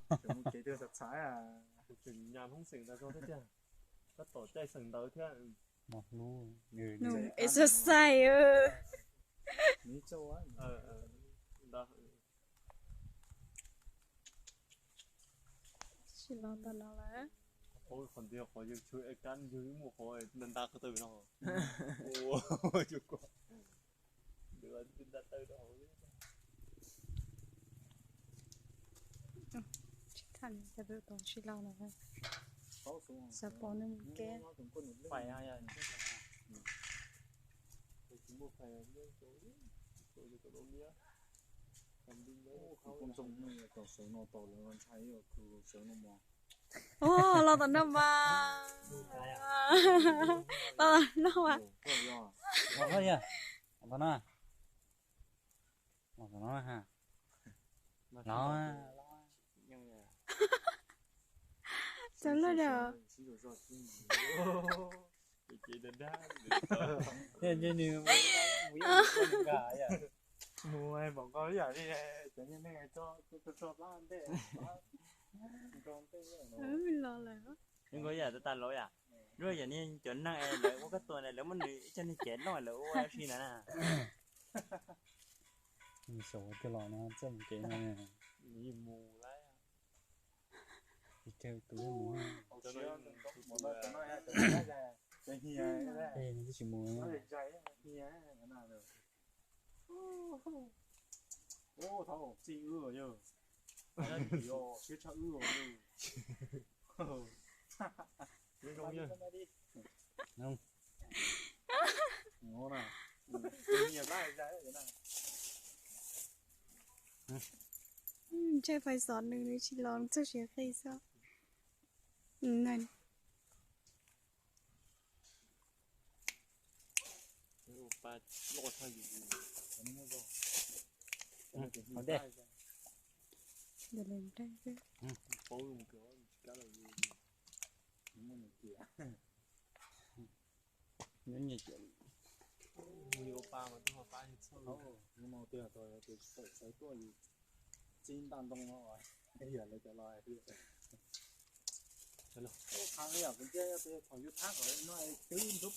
Kev twg txhav txhav, kuv tseem nyas Hmoob xeem tas zog thiab tiag, tab tom caij xeem ntawd thiab. Mos hlub, nws exercise. Tsis los tau no lawm. Qhov ntiag qhov yawg tshuav es kab yawg ib muaj qhov nta nta ko taw no. Ua, ua, ua, nta taw rau hauv. Tsis tham li, cov tus tod tsis los lawm. Xav pom nws mus kev. Ua, los tom no mas. Los tom no mas. Los tom no. Los tom no ha. Los. Cov loj da. Thiaj ntshe nws mus ib mus ib nkag yom. Mus pom nkaus ib yam li cov niag neeg tso tso plab ntej. Los lawm. Zoo nkaus ib yam tas tas los yom. Lub yam niag cov neeg es lawv ua kab tua na, lawv muab nws ib co niag cev noj lawv ua si ntawd na. Xyov ua twg los no txawj mus kev no. Mus lawm. Tus mus. Twb tsis mus. Ub, thaum txij wb yog, siab tshaj wb. Ntshe fais xov nws, nws tsis los txog siav qis xwb. Nyob nyias ces mus yuav pa mas twb ho pa txhawj. Hnub no twb hais tias sawv tuaj yus txib ntaj ntoo no, yog lawv cov los hais tias, qhov yog kuv ntsia yog tias thaum yus thab kom no twb ntub.